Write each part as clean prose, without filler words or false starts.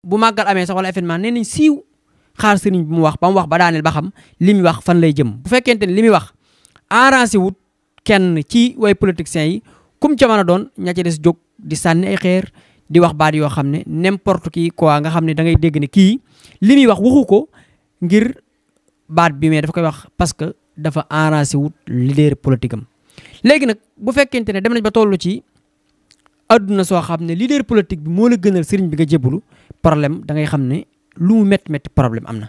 bu màggal amee sax wala événement nee nañ siiw xaar sëriñ bi mu wax ba mu wax ba daaneel ba xam li muy wax fan lay jëm bu fekkente ne li muy wax arrangé wut kenn ci way politiciens yi kum ca mën a doon ña ca des jóg di sànni ay xeer di wax baat yoo xam ne n'importe qui quoi nga xam ne da ngay dégg ne kii li muy wax waxu ko ngir baat bi mais dafa koy wax parce que dafa arrangé wut leader politique am. léegi nag bu fekkente ne dem nañ ba toll ci adduna soo xam ne leader politique bi moo la gënal sëriñ bi nga jébbalu problème da ngay xam ne lu mu métti problème am na.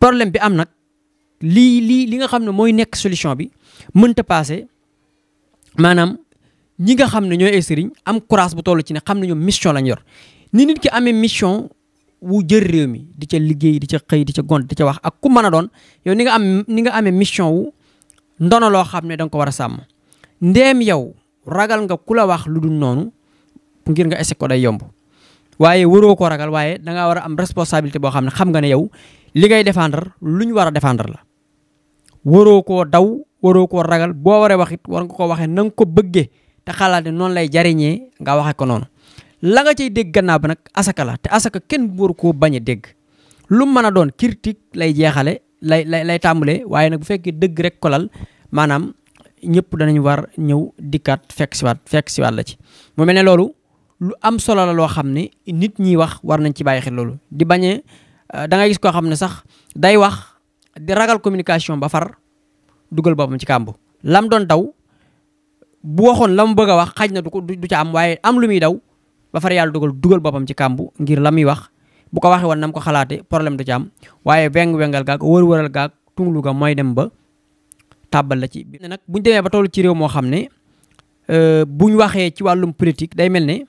problème bi am nag li nga xam ne mooy nekk solution bi mënta passé maanaam ñi nga xam ne ñooy ay sëriñ am courage bu toll ci ne xam ne ñoom mission lañ yor ni nit ki amee mission wu jël réew mi di ca liggéey di ca xëy di ca gont di ca wax ak ku mën a doon yow ni nga amee mission wu ndono loo xam ne da nga ko war a sàmm ndeem yow ragal nga ku la wax lu dul noonu ngir nga ese ko day yomb waaye waroo koo ragal waaye da ngaa war a am responsabilité boo xam ne xam nga ne yow li ngay défendre lu ñu war a défendre la waroo koo daw waroo koo ragal boo waree wax it war nga ko waxee na nga ko bëggee te xalaat ne noonu lay jariñee nga waxee ko noonu la nga cay dégg gannaaw ba nag asaka la te asaka kenn waru koo bañ a dégg lu mën a doon critique lay jeexale lay tàmbalee waaye nag bu fekkee dëgg rek kolal maanaam ñëpp danañ war ñëw dikkaat fekk siwaat la ci mu mel ne loolu lu am solo la loo xam ne nit ñi wax war nañ ci bàyyi xel loolu di bañee da ngay gis koo xam ne sax day wax di ragal communication ba far dugal boppam ci kàmbu lam doon daw bu waxoon la mu bëgg a wax xaj na du ca am waaye am lu muy daw ba far yàlla dugal boppam ci kàmbu ngir la muy wax bu ko waxee woon nam ko xalaate problème du ci am waaye wengal gaag wër-wëral gaag tunglu ga mooy dem ba tàbbal la ci bi nag buñ demee ba toll ci réew moo xam ne buñ waxee ci wàllum politique day mel ne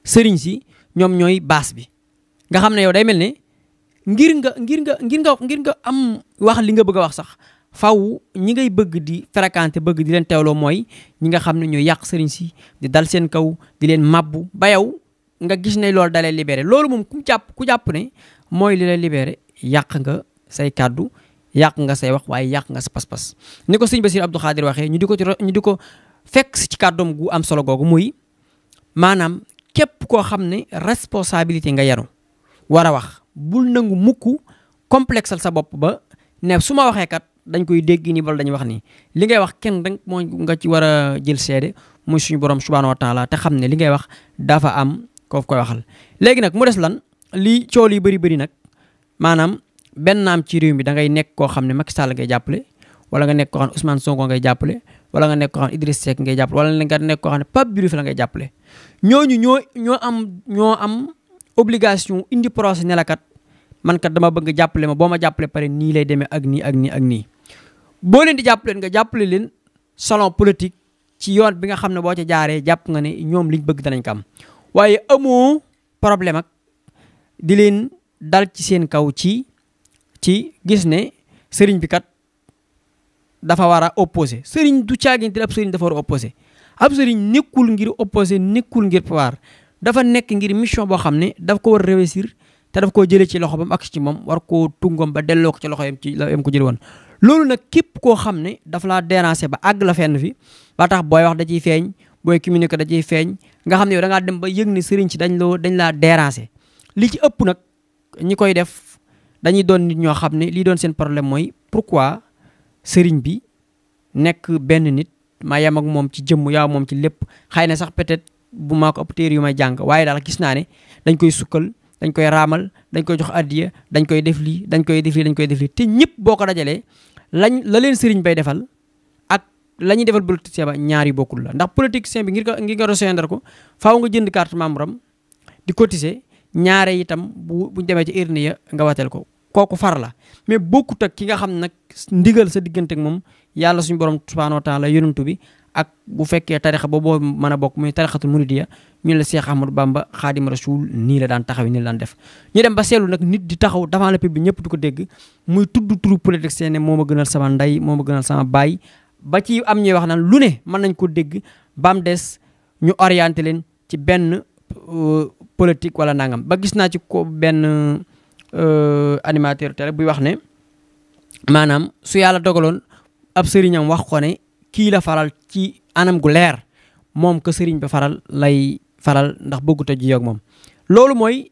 sëriñ si ñoom ñooy baas bi nga xam ne yow day mel ne ngir nga am wax li nga bëgg a wax sax faw ñi ngay bëgg di fréquenter bëgg di leen teewloo mooy ñi nga xam ne ñooy yàq sëriñ si di dal seen kaw di leen mabbu ba yow nga gis ne loolu dalee libéré loolu moom ku jàpp ne mooy li lay libéré yàq nga say kàddu yàq nga say wax waaye yàq nga sa pas-pas ni ko sëñ Bassirou Abdou Khadir waxee ñu di ko fekk ci kàddoom gu am solo googu muy maanaam képp koo xam ne responsabilité nga yaru war a wax bul nangu mukk complexal sa bopp ba ne su ma waxee kat dañ koy dégg nii wala dañuy wax nii li ngay wax kenn rek moo nga ci war a jël seede muy suñu borom subhanahu wa taala te xam ne li ngay wax dafa am koo koy waxal. léegi nag mu des lan li cool yi bëri nag maanaam benn naam ci réew mi da ngay nekk koo xam ne Macky Sall ngay jàppale wala nga nekk koo xam ne Ousmane Sonko ngay jàppale wala nga nekk koo xam ne Idriss Seck ngay jàppale wala nga nekk koo xam ne Pape Diouf la ngay jàppale ñooñu ñoo am obligation indi procès ne la kat man kat dama bëgg jàppale ma boo ma jàppale pare nii lay demee ak nii ak nii ak nii boo leen di jàppale nga jàppale leen salon politique ci yoon bi nga xam ne boo ca jaaree jàpp nga ne ñoom liñ bëgg danañ ko am waaye amoo problème ak di leen dal ci seen kaw ci gis ne sëriñ bi kat dafa war a opposé sëriñ du caaginte ab sëriñ dafa war a opposé ab sëriñ nekkul ngir opposé nekkul ngir pouvoir dafa nekk ngir mission boo xam ne daf ko war a réussir te daf koo jëlee ci loxo ba mu ak ci moom war koo tungam ba delloo ko ci loxo yam ko jële woon loolu nag képp koo xam ne dafa laa déranger ba àgg la fenn fi ba tax booy wax da ciy feeñ booy communiquer da ciy feeñ nga xam ne yow da ngaa dem ba yëg ne sëriñ si dañ laa déranger li ci ëpp nag ñi koy def dañuy doon nit ñoo xam ne lii doon seen problème mooy pourquoi sëriñ bi nekk benn nit maa yem ak moom ci jëmm yaa moom ci lépp xëy na sax peut-être bu maa ko ëpp téere yu may jàng waaye daal gis naa ne dañ koy sukkal dañ koy raamal dañ koy jox addiya dañ koy def lii dañ koy def lii te ñëpp boo ko dajalee la leen sëriñ bay defal ak la ñuy defal politicien ba ñaari bokkul la ndax politicien bi ngir nga rejoindre ko faaw nga jënd carte membre am di cotiser ñaare itam buñ demee ci urne ya nga wateel ko kooku far la mais bokkut ak ki nga xam nag ndigal sa diggante ak moom yàlla suñu borom subhanahu wa taala yonentu bi ak bu fekkee tarixa boobu mën a bokk muy tarixatul muridiya ñu la Cheikh Ahmadou Bamba Xaadim Rasul nii la daan taxaw nii la daan def ñu dem ba seetlu nag nit di taxaw devant le public ñëpp di ko dégg muy tudd turu politicien ne moo ma gënal sama ndey moo ma gënal sama baay ba ci am ñuy wax naan lu ne mën nañ ko dégg ba mu des ñu orienté leen ci benn politique wala nangam ba gis naa ci ko benn animateur télé buy wax ne maanaam su yàlla dogaloon ab sëriñam wax ko ne kii la faral ci anam gu leer moom que sëriñ ba faral lay faral ndax bëggut a jiyoo ak moom loolu mooy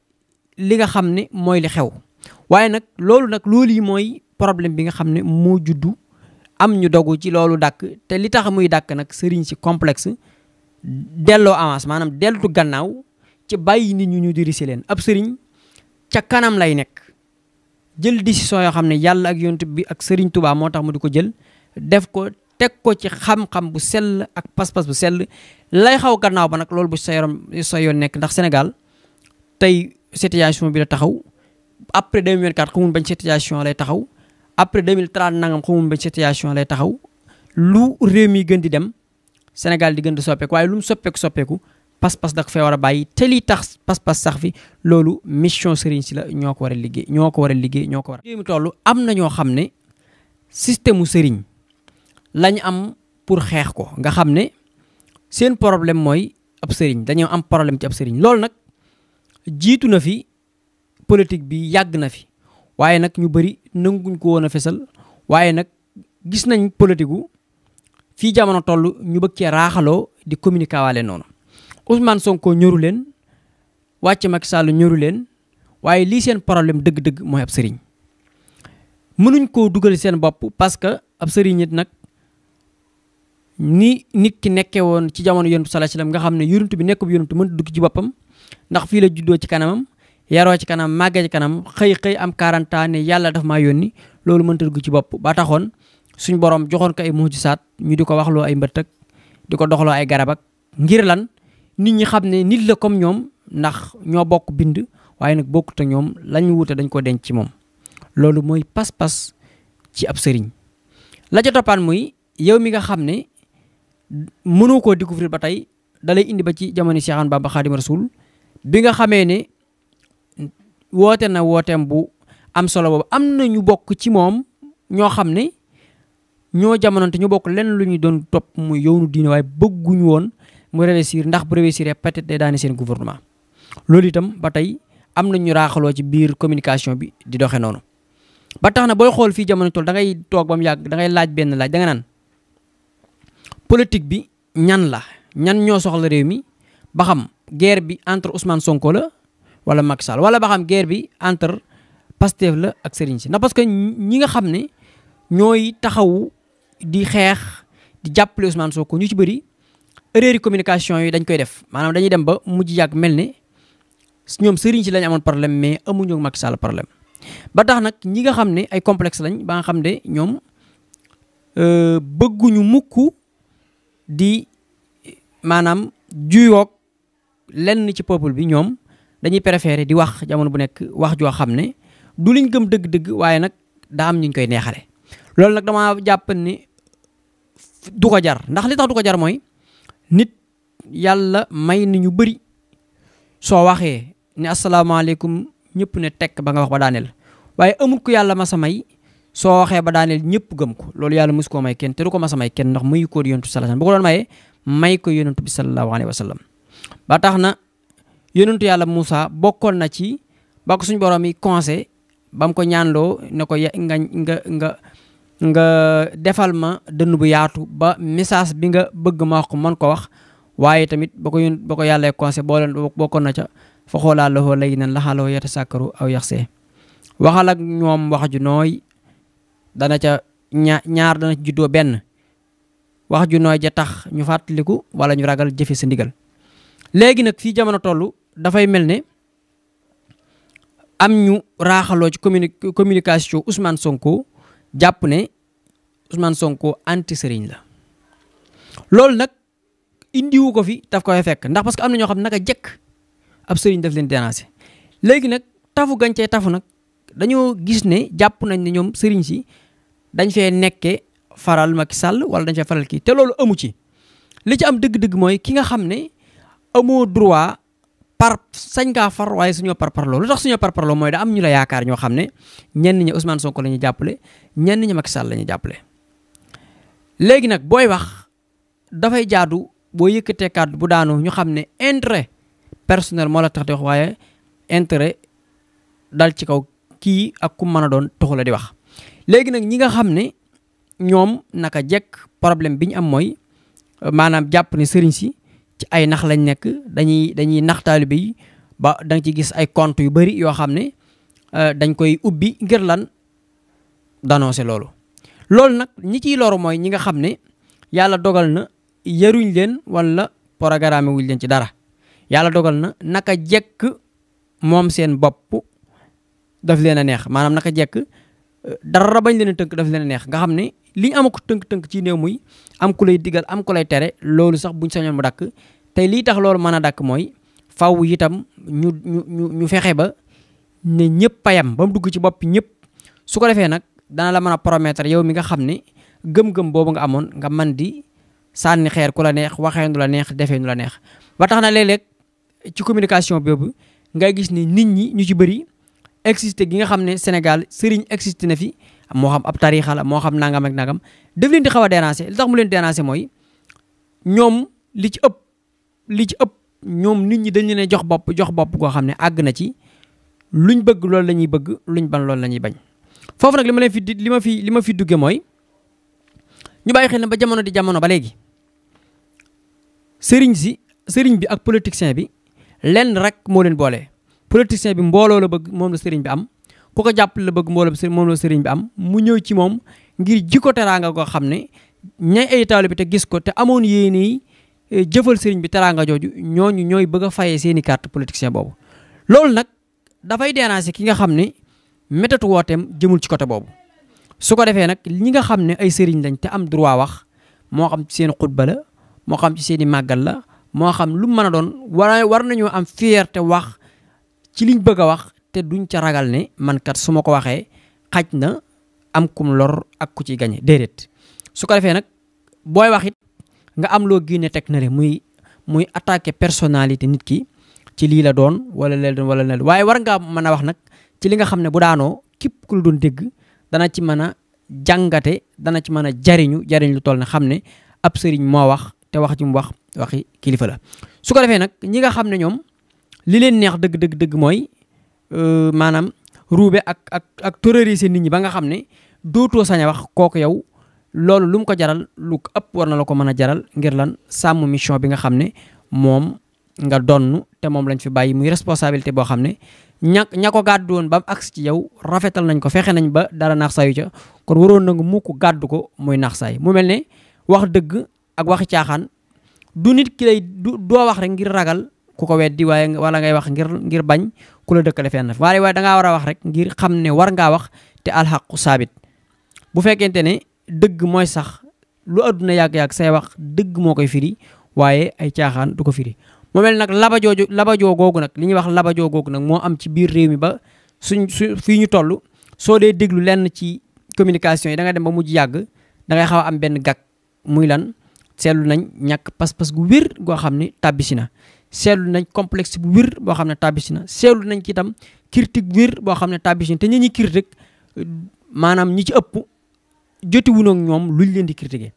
li nga xam ne mooy li xew waaye nag loolu yi mooy problème bi nga xam ne moo juddu am ñu dogu ci loolu dàkk te li tax muy dàkk nag sëriñ si complexe delloo avance maanaam deltu gannaaw ci bàyyi nit ñu dirisi leen ab sëriñ ca kanam lay nekk jël décision yoo xam ne yàlla ak yonent bi ak sëriñ Tuubaa moo tax mu di ko jël def ko teg ko ci xam-xam bu sell ak pas-pas bu sell lay xaw gannaaw ba nag loolu bu sa yoon nekk ndax Sénégal tey situation bi la taxaw après 2024 xamul bañ situation lay taxaw après 2030 nangam xamul bañ situation lay taxaw lu réew mi gën di dem Sénégal di gën di soppeeku waaye lu mu soppeeku pas-pas da ko fee war a bàyyi te lii tax pas-pas sax fi loolu mission sëriñ si la ñoo ko war a liggéey ñoo ko war a réew mi toll am na ñoo xam ne système mu sëriñ lañ am pour xeex ko nga xam ne seen problème mooy ab sëriñ dañoo am problème ci ab sëriñ loolu nag jiitu na fi politique bi yàgg na fi waaye nag ñu bëri nanguñ ko woon a fesal waaye nag gis nañ politique gu fii jamono toll ñu bëgg cee raaxaloo di communiquer waale noonu Ousmane Sonko ñoru leen wàcc Macky Sall ñoru leen waaye lii seen problème dëgg-dëgg mooy ab sëriñ mënuñ koo dugal seen bopp parce que ab sëriñ it nag ni nit ki nekkee woon ci jamono yonent bi sallallahu alayhi wasallam nga xam ne yonent bi nekk bu yonent mënta dugg ci boppam ndax fii la juddoo ci kanamam yaroo ci kanam màggee ci kanam xëy am 40 ans ne yàlla daf maa yónni loolu mënta dugg ci bopp ba taxoon suñ borom joxoon ko ay mujisaat ñu di ko waxloo ay mbëtt ak di ko doxloo ay garab ak ngir lan nit ñi xam ne nit la comme ñoom ndax ñoo bokk bind waaye nag bokkut ak ñoom lañu wute dañ ko denc ci moom loolu mooy pas-pas ci ab sëriñ la ca toppaan muy yow mi nga xam ne mënoo koo découvrir ba tey dalay indi ba ci jamono Cheikh Ahmadou Bamba Khadim Rasoul bi nga xamee ne woote na wooteem bu am solo boobu am na ñu bokk ci moom ñoo xam ne ñoo jamononte ñu bokk lenn lu ñu doon topp muy yoonu diine waaye bëgguñu woon mu réussir ndax bu réussir peut-être day daane seen gouvernement loolu itam ba tey am na ñu raaxaloo ci biir communication bi di doxe noonu ba tax na booy xool fii jamono toll da ngay toog ba mu yàgg da ngay laaj benn laaj da nga naan politique bi ñan ñoo soxla réew mi ba xam guerre bi entre Ousmane Sonko la wala Macky Sall wala ba xam guerre bi entre Pastef la ak Serigne si ndax parce que ñi nga xam ne ñooy taxawu di xeex di jàppale Ousmane Sonko ñu ci bëri erreur yi communication yi dañ koy def maanaam dañuy dem ba mujj yàgg mel ne ñoom Serigne si lañ amoon problème mais amuñu ak Macky Sall problème ba tax nag ñi nga xam ne ay complexe lañ ba nga xam ne ñoom bëgguñu mukk di maanaam juyoog lenn ci peuple bi ñoom dañuy préférer di wax jamono bu nekk wax joo xam ne du liñ gëm dëgg-dëgg waaye nag daa am ñu koy neexale loolu nag dama jàpp ni du ko jar ndax li tax du ko jar mooy nit yàlla may na ñu bëri soo waxee ne asalaamaaleykum ñëpp ne tekk ba nga wax ba daaneel waaye amul ko yàlla masa may soo waxee ba daaneel ñëpp gëm ko loolu yàlla mosu koo may kenn te du ko masa may kenn ndax mayu ko yonent bi sallallahu alayhi wasallam bu ko doon mayee may ko yonent bi sallallahu alayhi wasallam ba tax na yonentu yàlla Moussa bokkoon na ci ba ko suñu borom yi conseil ba mu ko ñaanloo ne ko nga defal ma dënn bu yaatu ba message bi nga bëgg ma wax ko mën ko wax waaye tamit ba ko yàlla conseil bokkoon na ca fa xoolaa loxoo lay nan laxaaloo yeta sàkkaru aw yaxsee waxal ak ñoom wax ju nooy dana ca ñaar dana ci juddoo benn wax ju nooy ja tax ñu fàttaliku wala ñu ragal jëfe sa ndigal léegi nag fii jamono toll dafay mel ne am ñu raaxaloo ci communication Ousmane Sonko jàpp ne Ousmane Sonko anti sëriñ la loolu nag indiwu ko fi daf koy fekk ndax parce que am na ñoo xam ne naka jekk ab sëriñ daf leen déranger léegi nag tafu gancee tafu nag dañoo gis ne jàpp nañ ne ñoom sëriñ si dañ fee nekke faral Macky Sall wala dañ fee faral kii te loolu amu ci li ci am dëgg-dëgg mooy ki nga xam ne amoo droit sañ kaa far waaye suñoo parparloo lu tax suñoo parparloo mooy da am ñu la yaakaar ñoo xam ne ñenn ñi Ousmane Sonko la ñuy jàppale ñenn ñi Macky Sall la ñuy jàppale léegi nag booy wax dafay jaadu boo yëkkatee kàddu bu daanu ñu xam ne intérêt personnel moo la tax di wax waaye intérêt dal ci kaw kii ak ku mën a doon taxu la di wax léegi nag ñi nga xam ne ñoom naka jekk problème bi ñu am mooy maanaam jàpp ne sëriñ si ci ay nax lañ nekk dañuy nax taalibe yi ba da nga ci gis ay compte yu bari yoo xam ne dañ koy ubbi ngir lan d'annoncer loolu nag ñi ciy loru mooy ñi nga xam ne yàlla dogal na yaruñ leen wala programme wuñ leen ci dara yàlla dogal na naka jekk moom seen bopp daf leen a neex maanaam naka jekk dara bañ leen a tënk daf leen a neex nga xam ne liñ ama ko tënk-tënk ci néew muy am ku lay digal am ku lay tere loolu sax buñ sañoon mu dakk tey lii tax loolu mën a dakk mooy faw itam ñu fexe ba ne ñëpp a yem ba mu dugg ci bopp ñëpp su ko defee nag dana la mën a promettre yow mi nga xam ne gëm-gëm boobu nga amoon nga man di sànni xeer ku la neex waxee nu la neex defee nu la neex ba tax na léeg-léeg ci communication boobu ngay gis ni nit ñi ñu ci bëri existé gi nga xam ne Sénégal sëriñ existé na fi moo xam ab tariixa la moo xam nangam ak nangam daf leen di xaw a déranger li tax mu leen déranger mooy ñoom li ci ëpp ñoom nit ñi dañ leen a jox bopp goo xam ne àgg na ci luñ bëgg loolu la ñuy bëgg luñ ban loolu la ñuy bañ foofu nag li ma fi dugge mooy ñu bàyyi xel ne ba jamono di jamono ba léegi sëriñ bi ak politicien bi lenn rek moo leen boole politicien bi mbooloo la bëgg moom la sëriñ bi am ku ko jàpp la bëgg moom la sëriñ bi am mu ñëw ci moom ngir jikko teraanga goo xam ne ñay ay taalibe bi te gis ko te amoon yéene jëfal sëriñ bi teraanga jooju ñooñu ñooy bëgg a fayee seeni carte politicien boobu loolu nag dafay déranger ki nga xam ne méthode wooteem jëmul ci côté boobu su ko defee nag ñi nga xam ne ay sëriñ lañ te am droit wax moo xam ci seen xutba la moo xam ci seen i màggal la moo xam lu mën a doon war nañoo am fierté wax ci liñ bëgg a wax te duñ ca ragal ne man kat su ma ko waxee xaj na am kum lor ak ku ci gañe déedéet su ko defee nag booy wax it nga am loo génne teg na le muy attaquer personnalité nit ki ci lii la doon wala lee doon wala lee waaye war ngaa mën a wax nag ci li nga xam ne bu daanoo képp ku la doon dégg dana ci mën a jàngate dana ci mën a jariñ lu toll ne xam ne ab sëriñ moo wax te wax ci mu wax waxi kilifa la su ko defee nag ñi nga xam ne ñoom li leen neex dëgg mooy maanaam ruube ak terroriser nit ñi ba nga xam ne dootoo sañ a wax kooku yow loolu lu mu ko jaral lu ëpp war na la ko mën a jaral ngir lan sàmm mission bi nga xam ne moom nga donn te moom lañ fi bàyyi muy responsabilité boo xam ne ña ko gàddu woon ba mu agsi ci yow rafetal nañ ko fexe nañ ba dara naax saayu ca kon waroon na nga mukk gàddu ko muy naax saay mu mel ne wax dëgg ak waxi caaxaan du nit ki lay doo wax rek ngir ragal ku ko weddi waaye wala ngay wax ngir bañ ku la dëkkale fenn waaye dangaa war a wax rek ngir xam ne war ngaa wax te alxaqu saabit bu fekkente ne dëgg mooy sax lu adduna yàgg-yàgg say wax dëgg moo koy firi waaye ay caaxaan du ko firi mu mel nag labajoo googu nag li ñuy wax labajoo googu nag moo am ci biir réew mi ba fii ñu toll soo dee déglu lenn ci communication yi da nga dem ba mujj yàgg da ngay xaw a am benn gàkk muy lan seetlu nañ ñàkk pas-pas gu wér goo xam ne tàbbisi na seetlu nañ complexe bu wér boo xam ne tàbbisi na seetlu nañ ci itam critique wér boo xam ne tàbbisi na te ñi critique maanaam ñi ci ëpp jotiwuñu ak ñoom luñ leen di critiquer